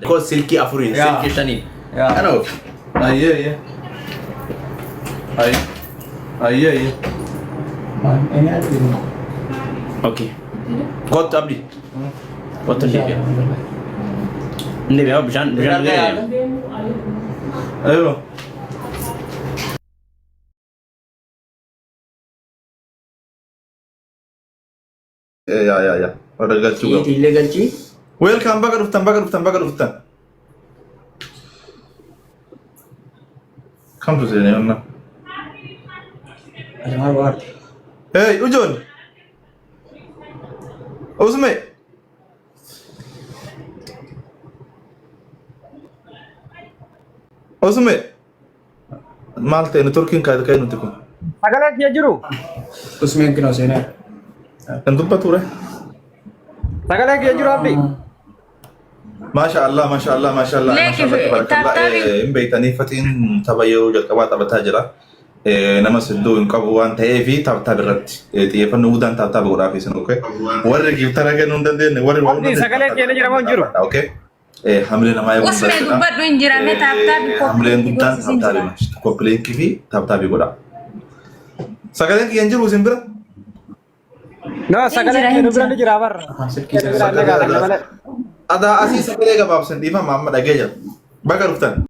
Koo silkii afuriin Yaa. silkii shaniin. Yaa. Kana of. Ayyee ayyee. Ayyee ayyee ayyee. Okay. Kottu Abdi. Kottu deebi'a. Hin deebi'a bishaan bishaan dhugee deebi'a. Ayyoo. Yaa yaa yaa. Warra galchuu qabu. Illee galchii. Welcome, baga dhuftan, baga dhuftan, baga dhuftan. Kamtu seenee onna? Maal waarti? Hey, ujoon. Usme. Usme. Maal ta'e networkiin kaa'e ka'e nuti kun. Sagalee kiyya jiru. Usmeen kinoo seenaa. Kan dubbatu re. Sagalee kiyya jiru Abdi. Maasha Allah, maasha Allah, maasha Allah, Leeki maasha Allah, tabarakallah. taaptaabii. Hin beektanii fatiin tapha yeroo jalqabaa taphataa jira. Nama sidduu hin qabu waan ta'eef taaptaab irratti xiyyeeffannoo guddaan taaptaab godhaaf isin okay. Warri giftara kennuu hin dandeenye warri waan Abdi sagalee kiyya ni jira moo hin jiru? Okay. Hamilee namaa eeguun Usmee barbaachisaadha. dubbadhu hin jira mee taaptaabii Hamileen guddaan koppii hin jira. taaptaabii koppiliinkii fi taaptaabii godha. Sagaleen kiyya hin jiru isin bira? No sagalee jira, kiyya hin nu bira jira. ni jira barra. Silkii Bira illee gaafadha malee. Adaa asii sagalee gabaabsan dhiifama amma dhagee jira. Baga dhuftan.